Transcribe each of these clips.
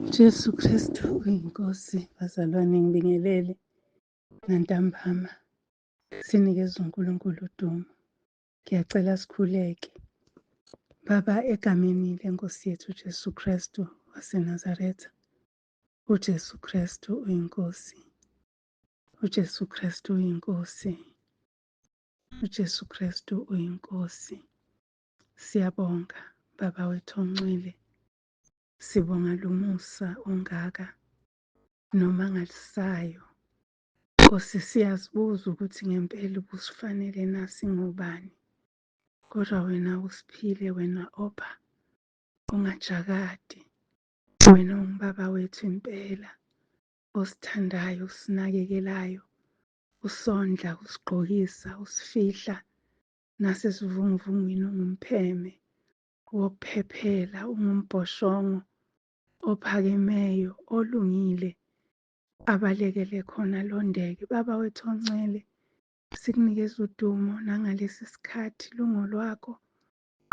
Jesu Kristu uyiNkosi, bazalwane ngibingelele nantambama. Sinikeze uNkulunkulu udumo. Ngiyacela sikhuleke. Baba, egameni lenkosi yethu Jesu Kristu waseNazaretha. UJesu Kristu uyiNkosi. UJesu Kristu uyiNkosi. UJesu Kristu uyiNkosi. Siyabonga Baba wethu ongcwele. Sibonga lomusa ongaka nomangalisayo. Nkosi, siyazibuza ukuthi ngempela ubusifanele na, singobani, kodwa wena usiphile, wena opha ungajakadi, wena ungubaba wethu impela, osithandayo, osinakekelayo, usondla, usigqokisa, usifihla nasesivunguvungwini, ungumpheme wokuphephela, ungumbhoshongo ophakemeyo, olungile, abalekele khona londeke. Baba wethu ongcwele, sikunikeza udumo nangalesi sikhathi lungolwakho.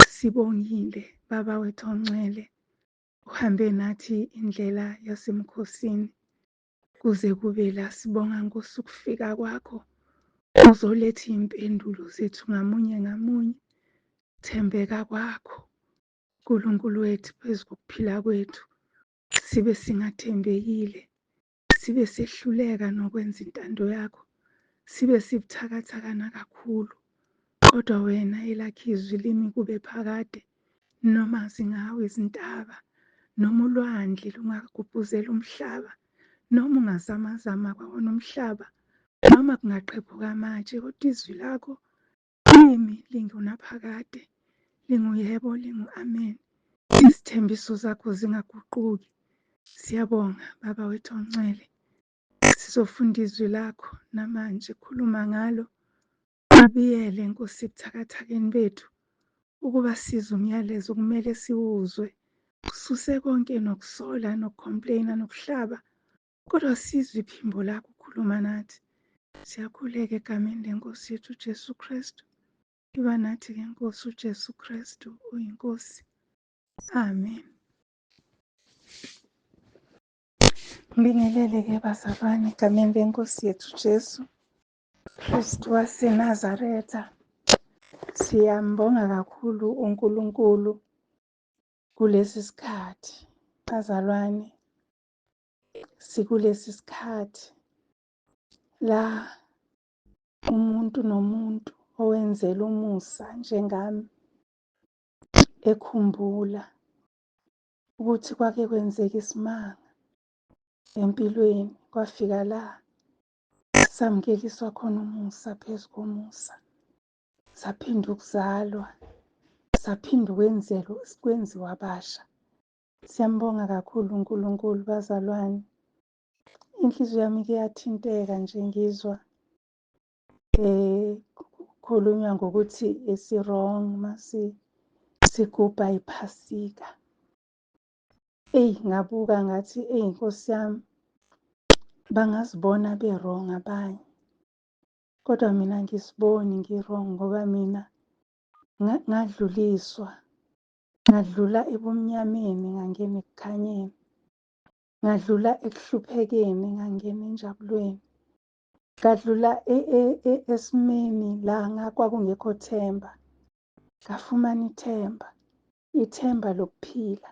Sibongile Baba wethu ongcwele, uhambe nathi indlela yasemkhosini kuze kube la. Sibonga Nkosi ukufika kwakho, uzoletha iy'mpendulo zethu ngamunye ngamunye. Thembeka kwakho Nkulunkulu wethu phezu kokuphila kwethu, sibe singathembekile, sibe sehluleka nokwenza intando yakho, sibe sibuthakathakana kakhulu, kodwa wena elakho izwi limi kube phakade. Noma zingawa izintaba, noma ulwandle lungagubhuzela umhlaba, noma ungazamazama kwawona umhlaba, noma kungaqhephuka amatshe, kodwa izwi lakho limi lingunaphakade, linguyebo, lingu-amen. Izithembiso zakho zingaguquki. Siyabonga Baba wethu ongcwele. Sizofunda izwi lakho namanje, khuluma ngalo, ubiyele Nkosi ebuthakathakeni bethu, ukuba sizwe umyalezo kumele siwuzwe, ususe konke nokusola nokucomplaina nokuhlaba, kodwa sizwe iphimbo lakho ukhuluma nathi. Siyakhuleka egameni lenkosi yethu uJesu Kristu. Iba nathi-ke Nkosi uJesu Kristu uyiNkosi. Amen. Ngibingelele-ke bazalwane egameni lenkosi yethu Jesu Kristu waseNazaretha. Siyambonga kakhulu uNkulunkulu kulesi sikhathi bazalwane, sikulesi sikhathi la umuntu nomuntu owenzela umusa njengami ekhumbula ukuthi kwake kwenzeka isimanga empilweni, kwafika la samukeliswa khona umusa phezu komusa, saphinda ukuzalwa, saphinda ukwenzelwa, kwenziwa abasha. Siyambonga kakhulu uNkulunkulu bazalwane. Inhliziyo yami ike yathinteka nje ngizwa kukhulunywa ngokuthi esi-wrong masi sigubha iphasika. Eyi, ngabuka ngathi eyi Nkosi yami, bangazibona be-wrong abanye, kodwa mina angisiboni ngi-wrong, ngoba mina ngadluliswa, ngadlula ebumnyameni ngangena ekukhanyeni, ngadlula ekuhluphekeni ngangena enjabulweni, ngadlula esimeni la kwakungekho themba, ngafumana ithemba, ithemba lokuphila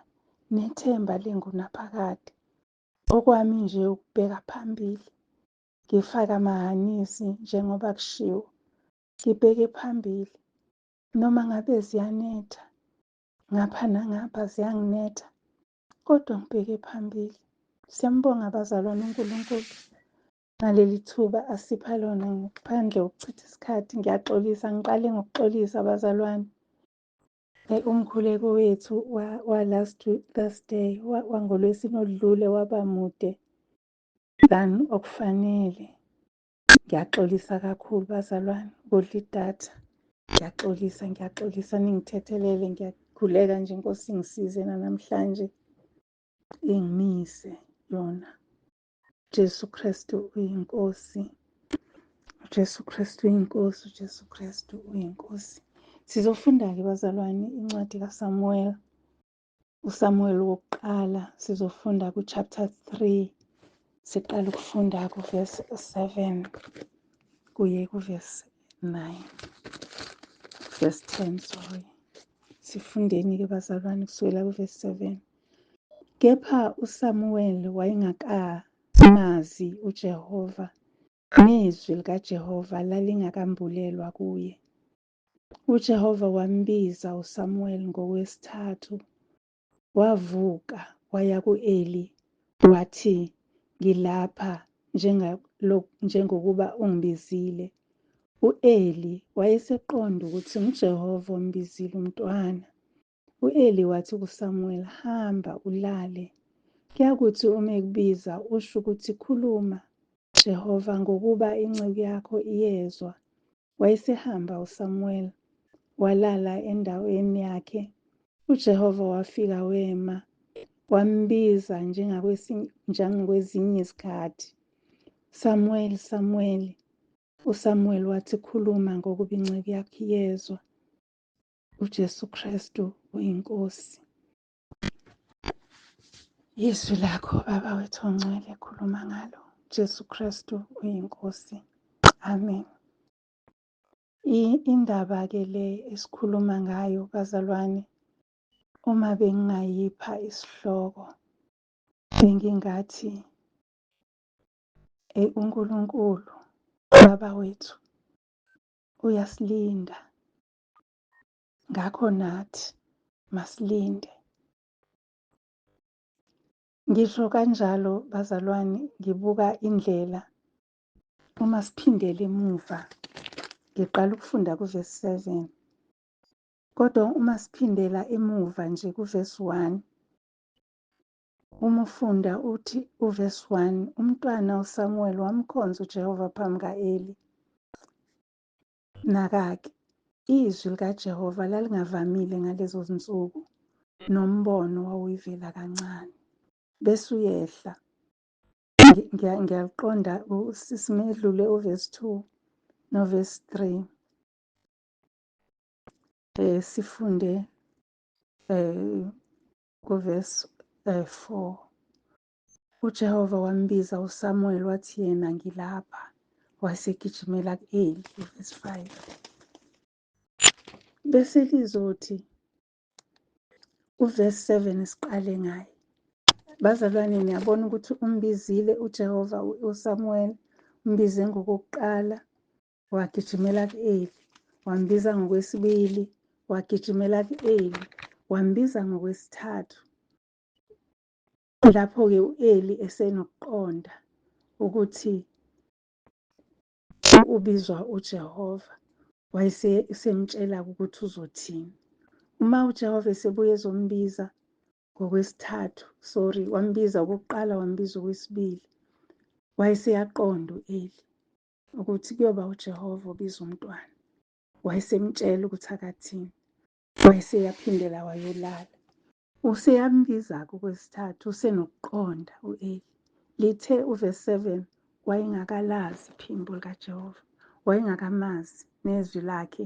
nethemba lengunaphakade. Okwami nje ukubheka phambili, ngifake amahanisi njengoba kushiwo, ngibheke phambili, noma ngabe ziyanetha ngapha nangapha ziyanginetha, kodwa ngibheke phambili. Siyambonga abazalwane uNkulunkulu ngaleli thuba asipha lona ngaphandle kokuchitha isikhathi. Ngiyaxolisa, ngiqale ngokuxolisa bazalwane. Umkhuleko wethu wa last Thursday, wangolwesine oludlule, waba mude than okufanele. Ngiyaxolisa kakhulu bazalwane, kudla idatha. Ngiyaxolisa, ngiyaxolisa, ningithethelele. Ngiyakhuleka nje Nkosi ngisize namhlanje, ingimise yona. Jesu Kristu uyiNkosi. Jesu Kristu uyiNkosi, uJesu Kristu uyiNkosi. Sizofunda-ke bazalwane incwadi kaSamuel. USamuel wokuqala sizofunda ku-chapter 3, siqala ukufunda ku-verse 7 kuye ku-verse 9, verse 10, sorry. Sifundeni-ke bazalwane kusukela ku-verse 7. Kepha uSamuel wayengakamazi uJehova, nezwi likaJehova lalingakambulelwa kuye. UJehova wambiza uSamuel ngokwesithathu, wavuka waya ku-Eli, wathi, ngilapha njengokuba ungibizile. U-Eli wayeseqonda ukuthi nguJehova ombizile umntwana. U-Eli wathi kuSamuel, hamba ulale. Kuyakuthi uma ekubiza usho ukuthi khuluma, Jehova, ngokuba inceku yakho iyezwa. Wayesehamba uSamuel, walala endaweni yakhe. UJehova wafika wema, wambiza njengakwezinye izikhathi. Samuel, Samuel. USamuel wathi, khuluma ngokuba inceku yakho iyezwa. UJesu Kristu uyiNkosi. Izwi lakho Baba wethu ongcwele, khuluma ngalo. Jesu Kristu uyiNkosi. Amen. Indaba ke le esikhuluma ngayo bazalwane, uma bengingayipha isihloko bengingathi uNkulunkulu Baba wethu uyasilinda, ngakho nathi masilinde. Ngisho kanjalo bazalwane, ngibuka indlela uma siphindele emuva, ngiqala ukufunda kuverse 7, kodwa uma siphindela emuva nje kuverse 1, uma ufunda uthi uverse 1, umntwana uSamuel wamkhonza uJehova phambi kaEli. Nakake, izwi likaJehova lalingavamile ngalezo zinsuku, nombono wawuyivela kancane. Bese uyehla. Ngiyaqonda simedlule uverse 2 noverse 3. Sifunde kuverse 4. UJehova wambiza uSamuel wathi yena ngilapha, wasegijimela ku-Eli, verse 5. Bese lizothi uverse 7 siqale ngaye. Bazalwane, niyabona ukuthi umbizile uJehova uSamuel, umbize ngokokuqala, wagijimela ku-Eli, wambiza ngokwesibili, wagijimela ku-Eli, wambiza ngokwesithathu. Lapho-ke u-Eli esenokuqonda ukuthi ubizwa uJehova, wayesemtshela ukuthi uzothini. Uma uJehova esebuye ezombiza ngokwesithathu, sorry, wambiza okokuqala, wambiza okwesibili, wayeseyaqonda u-Eli ukuthi kuyoba uJehova obiza umntwana. Wayesemtshela ukuthi akathini, wayeseyaphindela wayolala. Useyambiza-ke okwesithathu, usenokuqonda u-Eli. Lithe uverse 7, wayengakalazi iphimbo likaJehova, wayengakamazi nezwi lakhe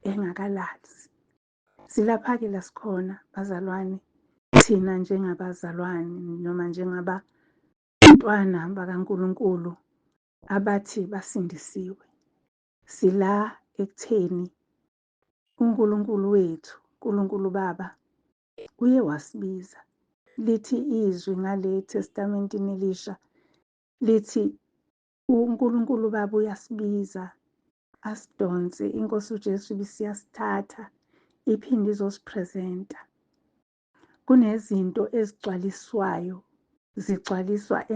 engakalazi. Silapha-ke la sikhona bazalwane, thina njengabazalwane noma njengabantwana bakaNkulunkulu abathi basindisiwe. Sila ekutheni uNkulunkulu wethu, uNkulunkulu Baba, uye wasibiza. Lithi izwi ngale Testamentini elisha, lithi uNkulunkulu Baba uyasibiza, asidonse, iNkosi uJesu ibisiyasithatha, iphinde izosipresenta. Kunezinto ezigcwaliswayo, zigcwaliswa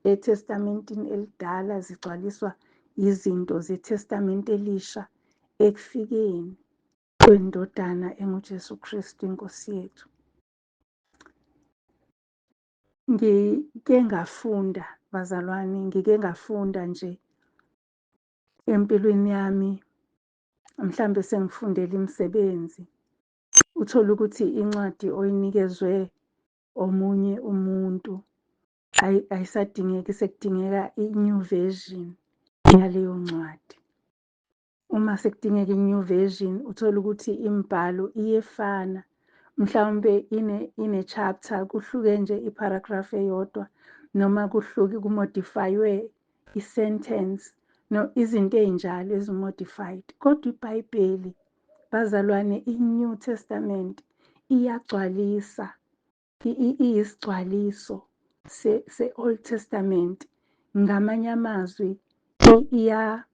eTestamentini elidala, zigcwaliswa izinto zeTestamente elisha ekufikeni kwendodana enguJesu Kristu iNkosi yethu. Ngike ngafunda bazalwane, ngike ngafunda nje empilweni yami, mhlambe sengifundela imisebenzi, uthola ukuthi incwadi oyinikezwe omunye umuntu ayisadingeki, sekudingeka i-new version yaleyo ncwadi. Uma sekudingeka i-new version, uthola ukuthi imibhalo iyefana. Mhlawumbe ine-chapter kuhluke nje i-paragraph eyodwa noma kuhluke kumodifaywe i-sentence, no, izinto ey'njalo ezi-modified. Kodwa iBhayibheli bazalwane, i-New Testament iyagcwalisa, iyisigcwaliso se-Old Testament. Ngamanye amazwi iya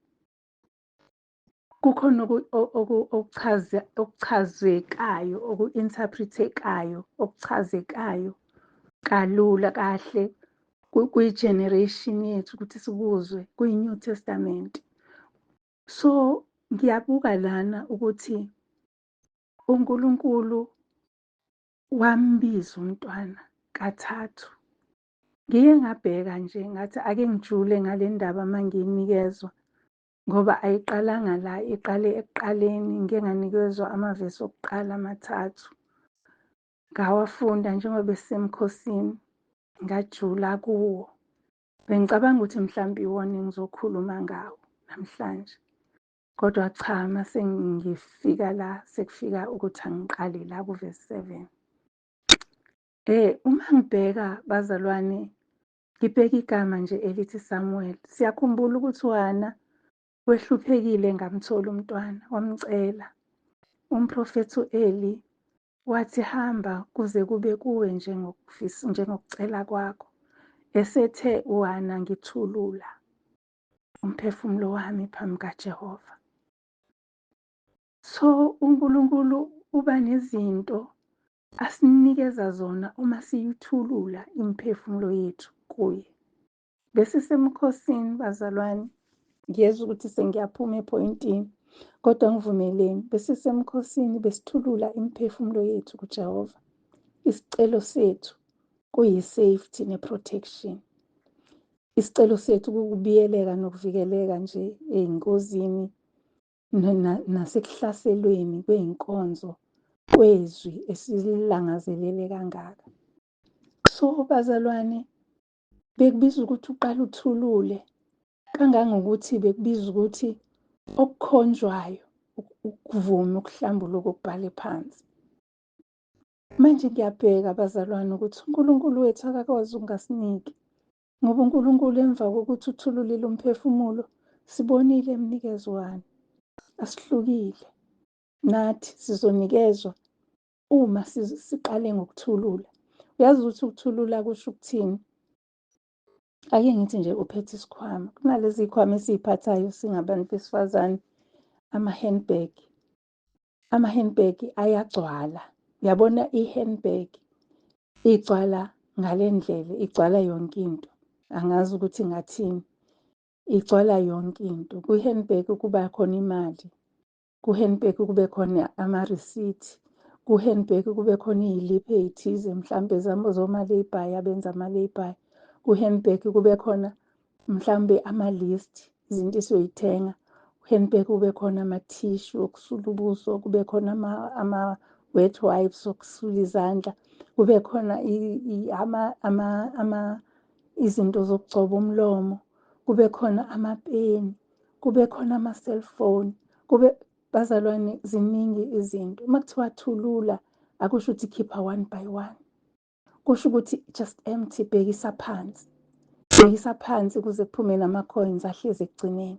kukhona okuchazekayo, oku-interpret-ekayo, okuchazekayo kalula kahle kwi-generation yethu ukuthi sikuzwe kwi-New Testament. So ngiyabuka lana ukuthi uNkulunkulu wambiza umntwana kathathu. Ngike ngabheka nje ngathi ake ngijule ngale ndaba uma ngiyinikezwa, ngoba ayiqalanga la, iqale ekuqaleni. Ngike nganikezwa amavesi okuqala amathathu, ngawafunda njengoba besisemkhosini, ngajula kuwo. Bengicabanga ukuthi mhlawumbe iwona engizokhuluma ngawo namhlanje, kodwa cha, mase ngifika la sekufika ukuthi angiqale la kuvesi 7. Uma ngibheka bazalwane, ngibheka igama nje elithi Samuel. Siyakhumbula ukuthi uHana wehluphekile ngamthola umntwana, wamcela. Umprofethi u-Eli wathi hamba kuze kube kuwe njengokufisa, njengokucela kwakho. Esethe uHana ngithulula umphefumulo wami phambi kaJehova. So uNkulunkulu uba nezinto asinikeza zona uma siyithulula imiphefumulo yethu kuye. Besisemkhosini bazalwane, ngiyezwa ukuthi sengiyaphuma ephoyintini, kodwa ngivumeleni, besisemkhosini besithulula imiphefumulo yethu kuJehova. Isicelo sethu kuyi-safety ne-protection. Isicelo sethu kukubiyeleka nokuvikeleka nje ey'ngozini nasekuhlaselweni kwey'nkonzo kwezwi esililangazelele kangaka. So bazalwane, bekubiza ukuthi uqale uthulule, kangangokuthi bekubiza ukuthi okukhonjwayo ukuvume ukuhlambuluka ukubhale phansi. Manje ngiyabheka bazalwane ukuthi uNkulunkulu wethu akakwazi ukungasiniki, ngoba uNkulunkulu emva kokuthi uthululile umphefumulo, sibonile emnikezwani, asihlukile. Nathi sizonikezwa uma siqale ngokuthulula. Uyazi ukuthi ukuthulula kusho ukuthini? Ake ngithi nje uphethe isikhwama. Kunalezi zikhwama esiy'phathayo singabantu besifazane, ama-handbag. Ama-handbag ayagcwala. Uyabona i-handbag igcwala ngale ndlela, igcwala yonke into. Angazi ukuthi ngathini. Igcwala yonke into. Kwi-handbag kuba khona imali. Ku-handbag kube khona ama-receipt. Ku-handbag kube khona iy'liphu ey'thize mhlampe zoma-lay-by, abenza ama-lay-by. Ku-handbag kube khona mhlambe ama-list, izinto esiyoyithenga. Ku-handbag kube khona ama-tissue okusula ubuso, kube khona ama-wet wipes okusula izandla, kube khona izinto zokugcoba umlomo, kube khona amapeni, kube khona ama-cellphone, kube bazalwane ziningi izinto. Uma kuthiwa thulula, akusho ukuthi khipha one by one. Kusho ukuthi just empty, bhekisa phansi. Bhekisa phansi kuze kuphume nama-coins ahlezi ekugcineni.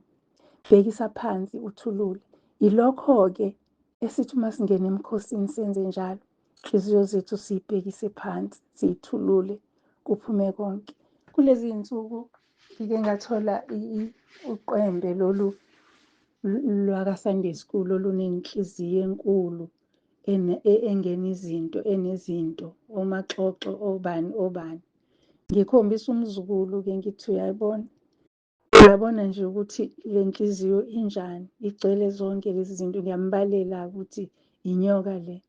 Bhekisa phansi uthulule. Yilokho-ke esithi uma singena emkhosini senze njalo. Inhliziyo zethu siyibhekise phansi, siyithulule, kuphume konke. Kulezi iy'nsuku ngike ngathola uqwembe lolu lwaka-Sunday school olunenhliziyo enkulu engena izinto, enezinto, omaxoxo, obani obani. Ngikhombisa umzukulu-ke ngithi uyayibona, uyabona nje ukuthi le nhliziyo injani, igcwele zonke lezi zinto. Ngiyambalela ukuthi inyoka le,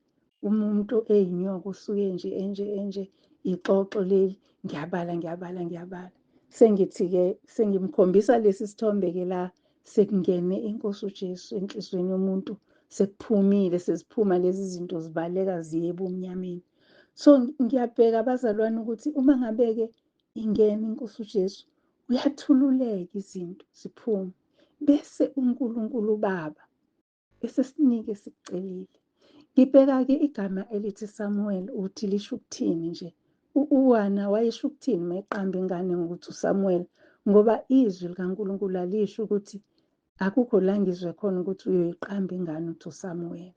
umuntu eyinyoka usuke nje enje enje, ixoxo leli, ngiyabala ngiyabala ngiyabala. Sengithi-ke sengimkhombisa lesi sithombe-ke la sekungene inkosi uJesu enhliziyweni yomuntu, sekuphumile, seziphuma lezi zinto zibaleka ziye ebumnyameni. So ngiyabheka abazalwane ukuthi uma ngabe-ke ingena inkosi uJesu, uyathululeka izinto ziphume, bese uNkulunkulu uBaba esesinike esikucelile. Ngibheka-ke igama elithi Samuel uthi lisho ukuthini nje. UHana wayesho ukuthini uma eqamba ingane ngokuthi uSamuel, ngoba izwi likaNkulunkulu alisho ukuthi akukho la ngizwe khona ukuthi uyoyiqamba ingane uthi uSamuel.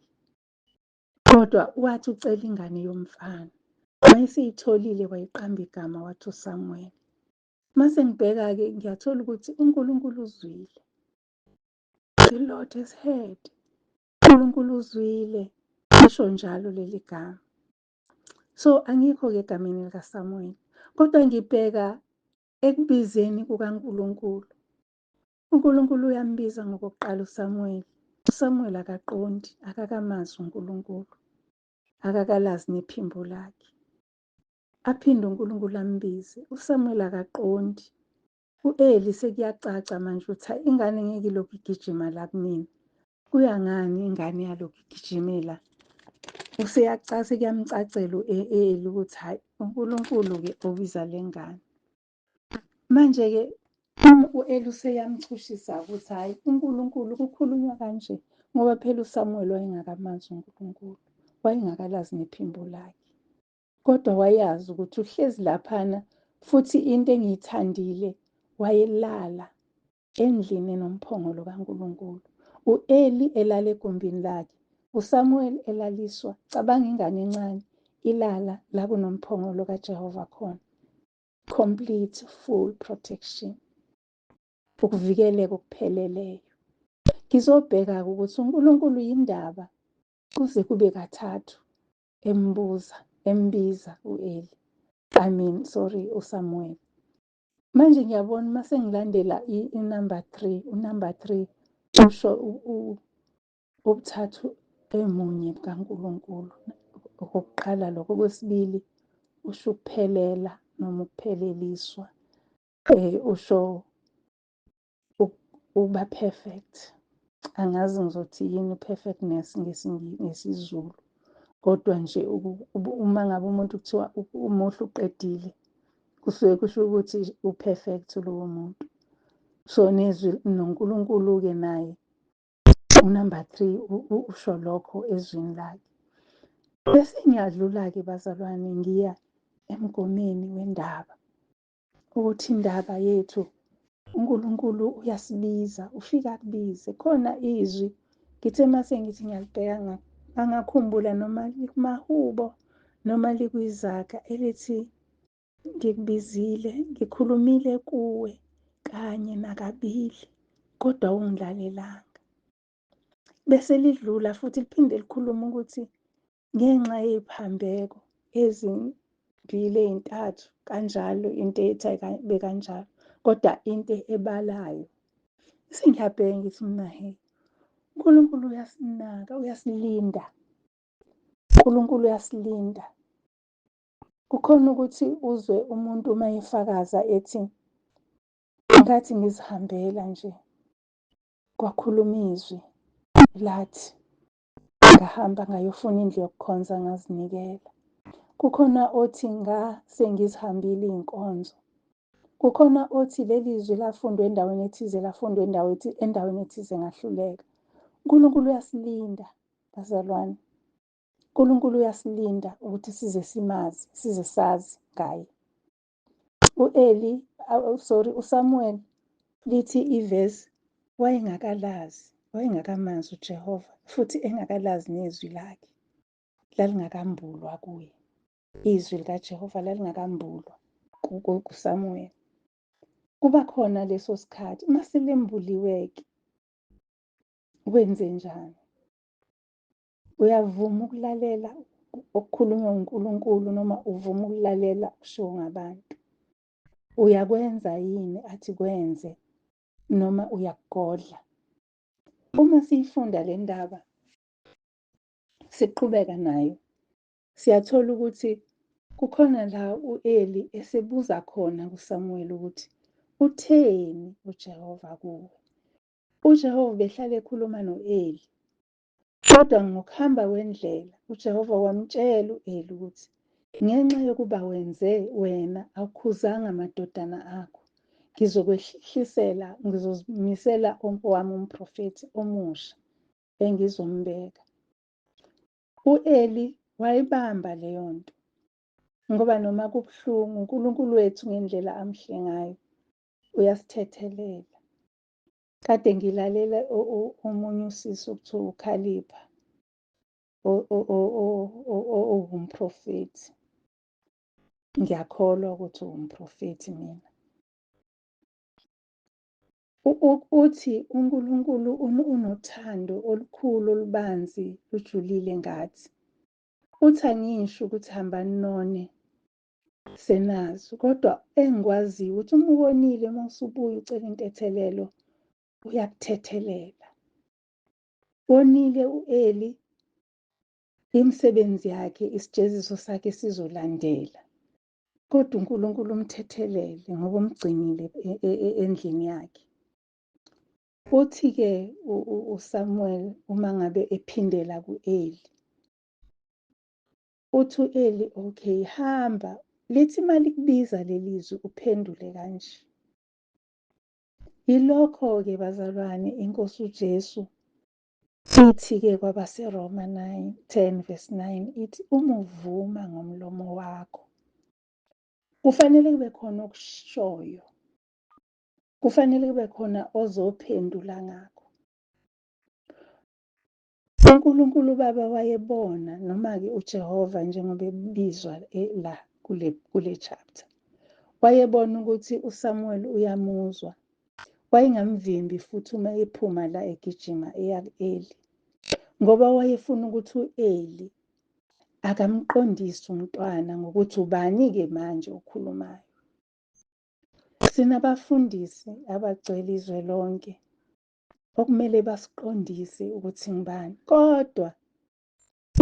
Kodwa wathi ucela ingane yomfana. Wayeseyitholile wayiqamba igama wathi uSamuel. Mase ngibheka-ke ngiyathola ukuthi uNkulunkulu uzwile. The Lord has heard. uNkulunkulu uzwile. Lisho njalo leli gama. So angikho-ke egameni likaSamuel. Kodwa ngibheka ekubizeni kukaNkulunkulu. uNkulunkulu uyambiza ngokokuqala uSamuel. USamuel akaqondi, akakamazi uNkulunkulu. Akakalazi nephimbo lakhe. Aphinde uNkulunkulu ambize. USamuel akaqondi. U-Eli sekuyacaca manje ukuthi hayi ingane ngeke ilokhu igijima la kumina. Kuya ngani ingane yalokhu igijimela? Useyacasa kuyamcacela u-Eli ukuthi hayi uNkulunkulu-ke obiza le ngane. Manje-ke u-Eli useyamchushisa ukuthi hhayi uNkulunkulu kukhulunywa kanje ngoba phela uSamuel wayengakamazi uNkulunkulu, wayengakalazi nephimbo lakhe. Kodwa wayazi ukuthi uhlezi laphana futhi into engiyithandile wayelala endlini enomphongolo kaNkulunkulu. U-Eli elala egumbini lakhe, uSamuel elaliswa, cabanga ingane encane ilala la kunomphongolo kaJehova khona. Complete full protection. Ukuvikeleka okupheleleyo. Ngizobheka-ke ukuthi uNkulunkulu yindaba kuze kube kathathu embuza, embiza u-Eli. I mean, sorry, uSamuel. Manje ngiyabona uma sengilandela i-number 3, u-number 3 usho ubuthathu emunye bukaNkulunkulu. Okokuqala lokho, okwesibili usho ukuphelela noma ukupheleliswa. Usho ukuba perfect. Angazi ngizothi yini perfectness ngesiZulu. Kodwa nje uma ngabe umuntu kuthiwa umuhle uqedile, kusuke kusho ukuthi u-perfect lowo muntu. So nezwi noNkulunkulu-ke naye unumber 3 usho lokho ezwini lakhe. Bese ngiyadlula-ke bazalwane ngiya emgomeni wendaba. Ukuthi indaba yethu uNkulunkulu uyasibiza, ufika akubize. Khona izwi ngithe mase ngithi ngiyalibheka ngangakhumbula noma likumahubo noma likwizaga elithi ngikubizile, ngikhulumile kuwe kanye nakabili kodwa ungilalelanga. Bese lidlula futhi liphinde likhuluma ukuthi ngenxa yeziphambeko ezimbili ezintathu kanjalo into ethi ayibe kanjalo kodwa into ebalayo. Sengiyabheka ngithi mina he, uNkulunkulu uyasinaka, uyasilinda. uNkulunkulu uyasilinda. Kukhona ukuthi uzwe umuntu uma efakaza ethi ngathi ngizihambela nje kwakhuluma izwi lathi ngahamba ngayofuna indlu yokukhonza ngazinikela. Kukhona othi ngase ngizihambile iy'nkonzo. Kukhona othi leli zwi lafundwa endaweni ethize, lafundwa endaweni ethize ngahluleka. uNkulunkulu uyasilinda bazalwane. uNkulunkulu uyasilinda ukuthi size simazi, size sazi ngaye. U-Eli, sorry, uSamuel lithi ivesi wayengakalazi, wayengakamazi uJehova futhi engakalazi nezwi lakhe. Lalingakambulwa kuye. Izwi likaJehova lalingakambulwa kuSamuel. Kuba khona leso sikhathi uma selembuliwe-ke wenze njani? Uyavuma ukulalela okukhulunywa uNkulunkulu noma uvuma ukulalela okushiwo ngabantu? Uyakwenza yini athi kwenze noma uyakugodla? Uma siyifunda le ndaba siqhubeka nayo, siyathola ukuthi kukhona la u-Eli esebuza khona kuSamuel ukuthi utheni uJehova kuwe? UJehova ubehlale ekhuluma no-Eli. Kodwa ngokuhamba kwendlela uJehova wamtshela u-Eli ukuthi ngenxa yokuba wenze wena awukhuzanga amadodana akho, ngizokwehlisela, ngizozimisela owami umprofethi omusha engizombeka. U-Eli wayibamba leyo nto, ngoba noma kubuhlungu, uNkulunkulu wethu ngendlela amhle ngayo uyasithethelela. Kade ngilalela omunye usisi okuthiwa uKhalipha, owumprofethi. Ngiyakholwa ukuthi uwumprofethi mina. Uthi uNkulunkulu unothando olukhulu olubanzi lujulile ngathi. Uthi angisho ukuthi hambani none senazo, kodwa engikwaziyo ukuthi uma uwonile, uma usubuya ucela intethelelo, uyakuthethelela. Wonile u-Eli, imisebenzi yakhe, isijeziso sakhe sizolandela. Kodwa uNkulunkulu umthethelele ngoba umgcinile endlini yakhe. Uthi-ke uSamuel uma ngabe ephindela ku-Eli, uthi u-Eli, okay, hamba, lithi uma likubiza leli zwi uphendule kanje. Yilokho-ke bazalwane, iNkosi uJesu ithi-ke kwabaseRoma 9, 10 verse 9 ithi uma uvuma ngomlomo wakho, kufanele kube khona okushoyo, kufanele kube khona ozophendula ngakho. UNkulunkulu Baba wayebona, noma-ke uJehova njengoba ebizwa la kule chapter, wayebona ukuthi uSamuel uyamuzwa, wayengamvimbi futhi uma ephuma la egijima eya ku-Eli, ngoba wayefuna ukuthi u-Eli akamqondise umntwana ngokuthi ubani-ke manje okhulumayo. Sinabafundisi abagcwele izwe lonke okumele basiqondise ukuthi ngibani, kodwa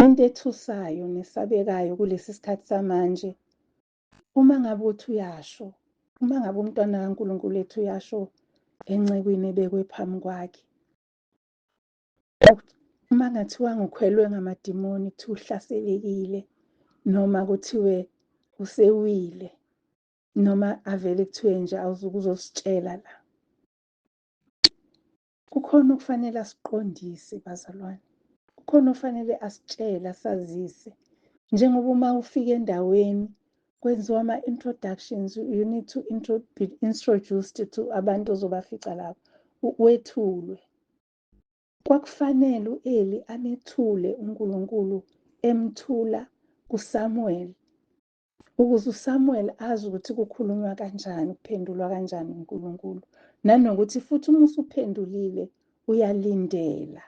into ethusayo nesabekayo kulesi sikhathi samanje, uma ngabe uthi uyasho, uma ngabe umntwana kaNkulunkulu ethi uyasho encekwini ebekwe phambi kwakhe, uma ngathiwa ngikhwelwe ngamadimoni, kuthiwa uhlaselekile, noma kuthiwe usewile, noma avele kuthiwe nje awuzukuzositshela la. Kukhona okufanele asiqondise bazalwane, kukhona okufanele asitshele, asazise. Njengoba uma ufika endaweni kwenziwa ama-introductions, you need to be introduced to abantu ozobafica lapho, wethulwe. Kwakufanele u-Eli amethule uNkulunkulu, emthula kuSamuel, ukuze uSamuel azi ukuthi kukhulunywa kanjani, kuphendulwa kanjani uNkulunkulu, nanokuthi futhi uma usuphendulile uyalindela.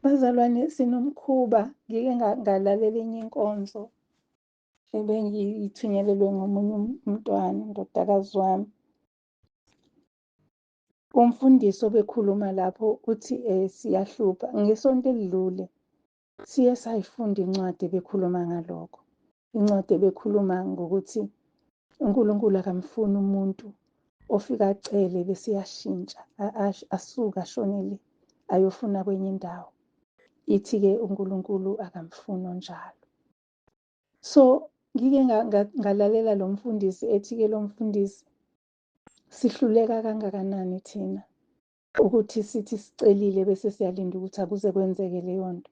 Bazalwane, sinomkhuba, ngike ngalalela enye inkonzo ebengiyithunyelelwe ngomunye umntwana, indodakazi wami. Umfundisi obekhuluma lapho uthi siyahlupha. Ngesonto elidlule siye sayifunda incwadi ebekhuluma ngalokho. Incwadi ebekhuluma ngokuthi uNkulunkulu akamfuni umuntu ofika acele bese uyashintsha, asuke ashonele ayofuna kwenye indawo. Ithi-ke uNkulunkulu akamfuni onjalo. So ngike ngalalela lo mfundisi ethi-ke lo mfundisi, sihluleka kangakanani thina ukuthi sithi sicelile bese siyalinda ukuthi akuze kwenzeke leyo nto.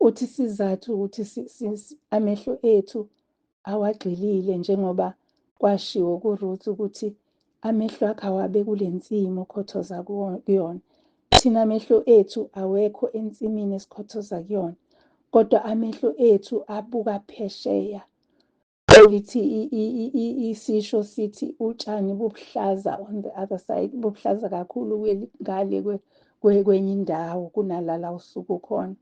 Uthi isizathu ukuthi amehlo ethu awagxilile, njengoba kwashiwo kuRuth ukuthi amehlo akhe awabe kule nsimu okhothoza kuyona. Thina amehlo ethu awekho ensimini esikhothoza kuyona, kodwa amehlo ethu abuka phesheya. Elithi isisho sithi utshani bubuhlaza on the other side, bubuhlaza kakhulu ngale kwenye indawo kunalala usuku khona.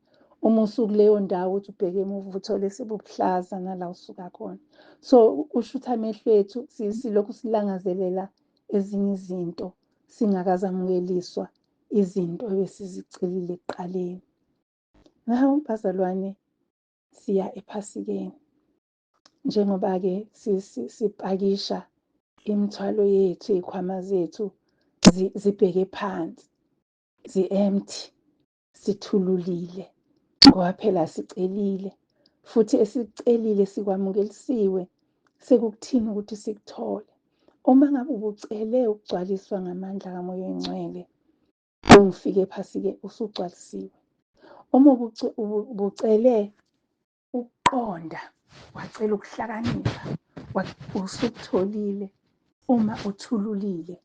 Uma usuku leyo ndawo uthi ubheke emuva uthole sebubuhlaza nala usuka khona. So kusho ukuthi amehlo ethu silokhu silangazelela ezinye izinto singakazamukeliswa izinto ebesizicelile ekuqaleni. Now bazalwane, siya ePhasikeni. Njengoba-ke sipakisha imithwalo yethu, iy'khwama zethu zibheke phansi, zi-empty, sithululile ngoba phela sicelile, futhi esikucelile sikwamukelisiwe, sekukuthini ukuthi sikuthole. Uma ngabe ubucele ukugcwaliswa ngamandla kaMoya oNgcwele, ungifike ePhasikeni usugcwalisiwe. Uma ubucele ukuqonda, wacela ukuhlakanipha, usukutholile. Uma uthululile,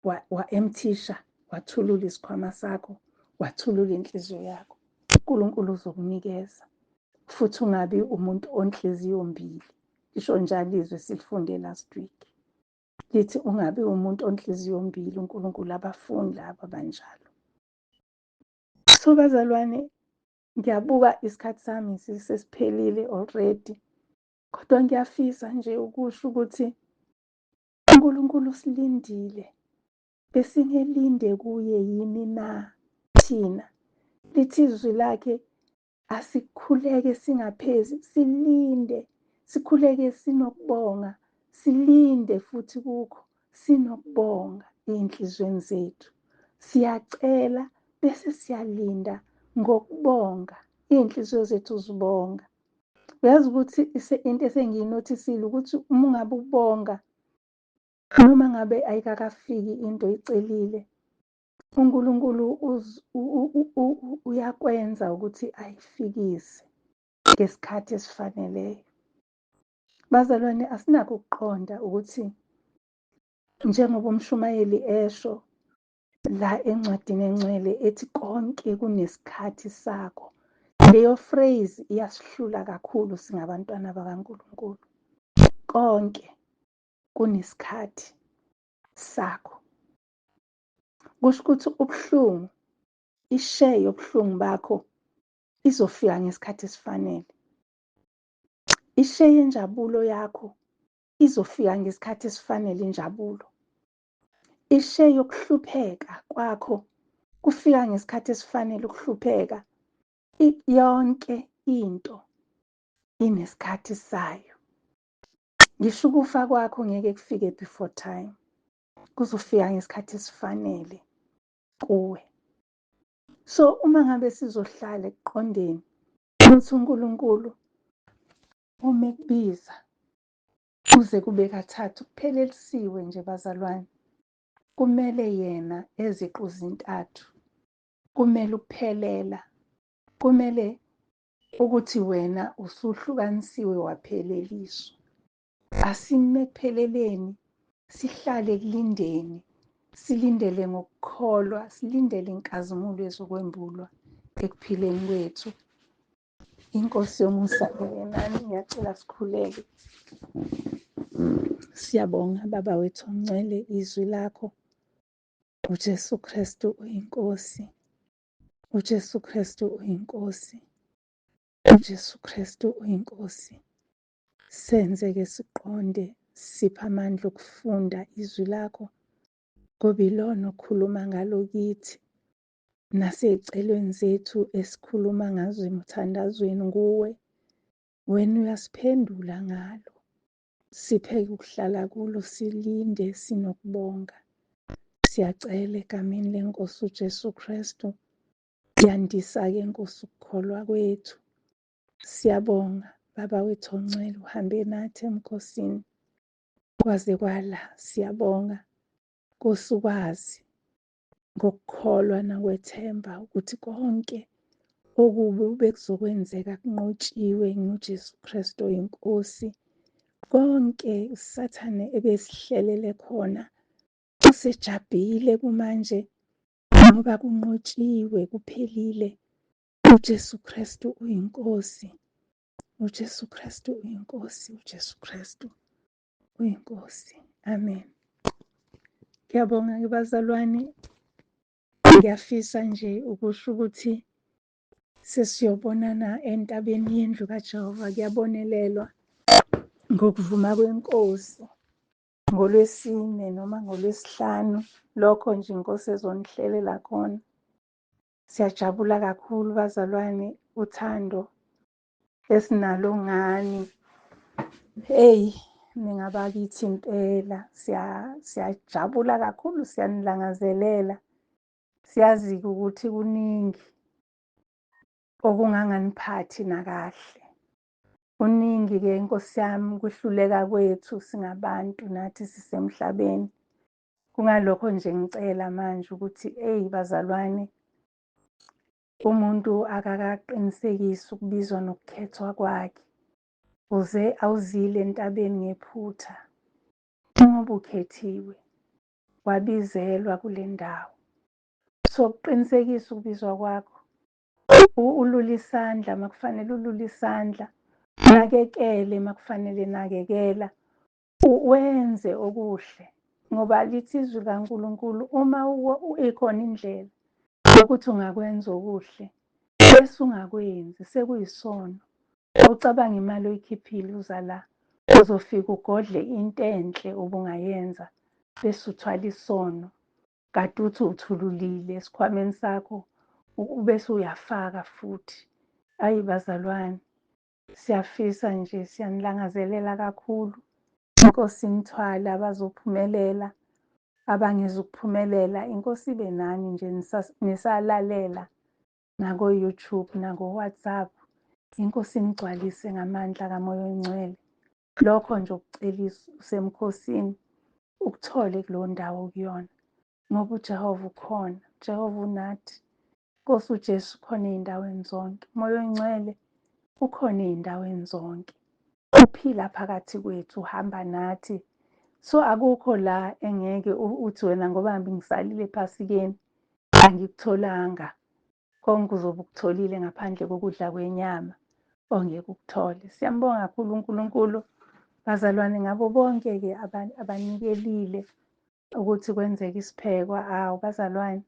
wa-emthisha, wathulula isikhwama sakho, wathulula inhliziyo yakho, uNkulunkulu uzokunikeza. Futhi ungabi umuntu onhliziyo mbili. Lisho njalo izwi esilifunde last week. Lithi ungabi umuntu onhliziyo mbili, uNkulunkulu abafuni laba abanjalo. So bazalwane, ngiyabuka isikhathi sami sesiphelile already. Kodwa ngiyafisa nje ukusho ukuthi uNkulunkulu usilindile. Besingelinde kuye yini na thina? Lithi izwi lakhe asikhuleke singaphezi, silinde, sikhuleke sinokubonga, silinde futhi kukho sinokubonga ey'nhliziyweni zethu. Siyacela bese siyalinda ngokubonga, iy'nhliziyo zethu zibonga. Uyazi ukuthi into esengiyinothisile ukuthi uma ungabe ubonga noma ngabe ayikakafiki into oyicelile, uNkulunkulu uyakwenza ukuthi ayifikise ngesikhathi esifaneleyo. Bazalwane, asinakho ukuqonda ukuthi njengoba umshumayeli esho la encwadini engcwele ethi konke kunesikhathi sakho. Leyo phrase iyasihlula kakhulu singabantwana bakaNkulunkulu. Konke kunesikhathi sakho. Kusho ukuthi ubuhlungu, ishare yobuhlungu bakho izofika ngesikhathi esifanele. Ishare yenjabulo yakho izofika ngesikhathi esifanele injabulo. Ishare yokuhlupheka kwakho kufika ngesikhathi esifanele ukuhlupheka. Yonke into inesikhathi sayo. Ngisho ukufa kwakho ngeke kufike before time. Kuzofika ngesikhathi esifanele kuwe. So uma ngabe sizohlala ekuqondeni ukuthi uNkulunkulu uma ekubiza kuze kube kathathu kuphelelisiwe nje bazalwane, kumele yena eziqu zintathu, kumele ukuphelela, kumele ukuthi wena usuhlukanisiwe wapheleliswa. Asime ekupheleleni, sihlale ekulindeni, silindele ngokukholwa, silindele inkazimulo ezokwembulwa ekuphileni kwethu. Inkosi yomusa ibe nani. Ngiyacela sikhuleke. Siyabonga Baba wethu ongcwele, izwi lakho uJesu Kristu uyiNkosi. uJesu Kristu uyiNkosi. uJesu Kristu uyiNkosi. Senze-ke siqonde, siphe amandla okufunda izwi lakho, ngoba ilona okhuluma ngalo kithi. Nasey'celweni zethu esikhuluma ngazo emthandazweni nguwe, wena uyasiphendula ngalo. Siphe-ke ukuhlala kulo, silinde sinokubonga. Siyacela egameni leNkosi uJesu Kristu. Yandisa-ke Nkosi ukukholwa kwethu. Siyabonga Baba wethu ongcwele, uhambe nathi emkhosini kwaze kwala. Siyabonga Nkosi, ukwazi ngokukholwa nakwethemba ukuthi konke okubi bekuzokwenzeka kunqotshiwe nguJesu Kristu oyinkosi. Konke uSathane ebesihlelele khona usejabhile kumanje ngoba kunqotshiwe, kuphelile. uJesu Kristu uyinkosi. uJesu Kristu uyinkosi. uJesu Kristu uyinkosi. Amen. Ngiyabonga ke bazalwane. Ngiyafisa nje ukusho ukuthi sesiyobonana entabeni yendlu kaJehova. Kuyabonelelwa ngokuvuma kwenkosi ngolwesine noma ngolwesihlanu, lokho nje inkosi ezonihlelela khona. Siyajabula kakhulu bazalwane, uthando esinalo ngani. Hey, ningabakithi impela, siyajabula kakhulu, siyanilangazelela. Siyazi-ke ukuthi kuningi okunganganiphathi nakahle. Kuningi-ke Nkosi yami ukuhluleka kwethu singabantu nathi sisemhlabeni. Kungalokho nje ngicela manje ukuthi eyi bazalwane, Umuntu akakaqinisekisi ukubizwa nokukhethwa kwakhe. Uze awuzile entabeni ngephutha. Ngoba ukhethiwe, wabizelwa kule ndawo. So kuqinisekisa ukubizwa kwakho. Ulule isandla makufanele ulule isandla. Nakekele makufanele nakekela. Wenze okuhle ngoba lithi izwi likaNkulunkulu uma ikhona indlela yokuthi ungakwenza okuhle bese ungakwenzi sekuyisono. Ucabanga imali oyikhiphile uza la uzofika ugodle into enhle obungayenza bese uthwala isono kade uthi uthululile esikhwameni sakho ubese uyafaka futhi. Ayi bazalwane, siyafisa nje siyanilangazelela kakhulu. Inkosi inithwale abazophumelela, abangezukuphumelela, inkosi ibe nani nje nisalalela nako-YouTube nako-WhatsApp. Inkosi inigcwalise ngamandla kaMoya oNgcwele. Lokho nje ukucelisa usemkhosini ukuthole kuleyo ndawo okuyona ngoba uJehova ukhona, uJehova unathi. Nkosi uJesu ukhona ey'ndaweni zonke, uMoya oNgcwele ukhona ey'ndaweni zonke. Uphila phakathi kwethu, uhamba nathi. So akukho la engeke uthi wena ngoba ngisalile ephasikeni angikutholanga. Konke uzobe ukutholile ngaphandle kokudla kwenyama ongeke ukuthole. Siyambonga kakhulu uNkulunkulu bazalwane ngabo bonke-ke abanikelile ukuthi kwenzeke isiphekwa. Awu bazalwane,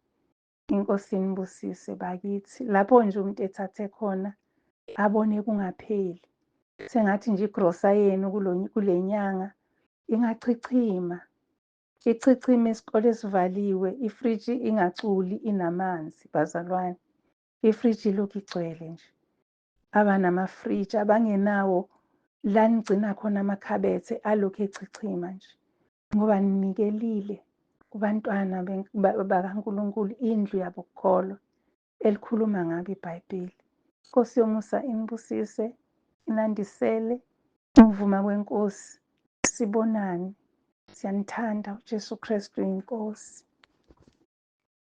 inkosi inibusise bakithi. Lapho nje umuntu ethathe khona abone kungapheli. Sengathi nje igrosa yenu kule nyanga ingachichima. Ichichima isikole esivaliwe, ifriji ingaculi inamanzi bazalwane. Ifriji ilokhu igcwele nje. Abanamafriji, abangenawo la nigcina khona amakhabethe alokhu echichima nje. Ngoba ninikelile kubantwana bakaNkulunkulu indlu yabo kukholwa elikhuluma ngabo iBhayibheli. Nkosi yomusa inibusise, inandisele ukuvuma kwenkosi. Sibonane. Siyanithanda uJesu Kristu inkosi.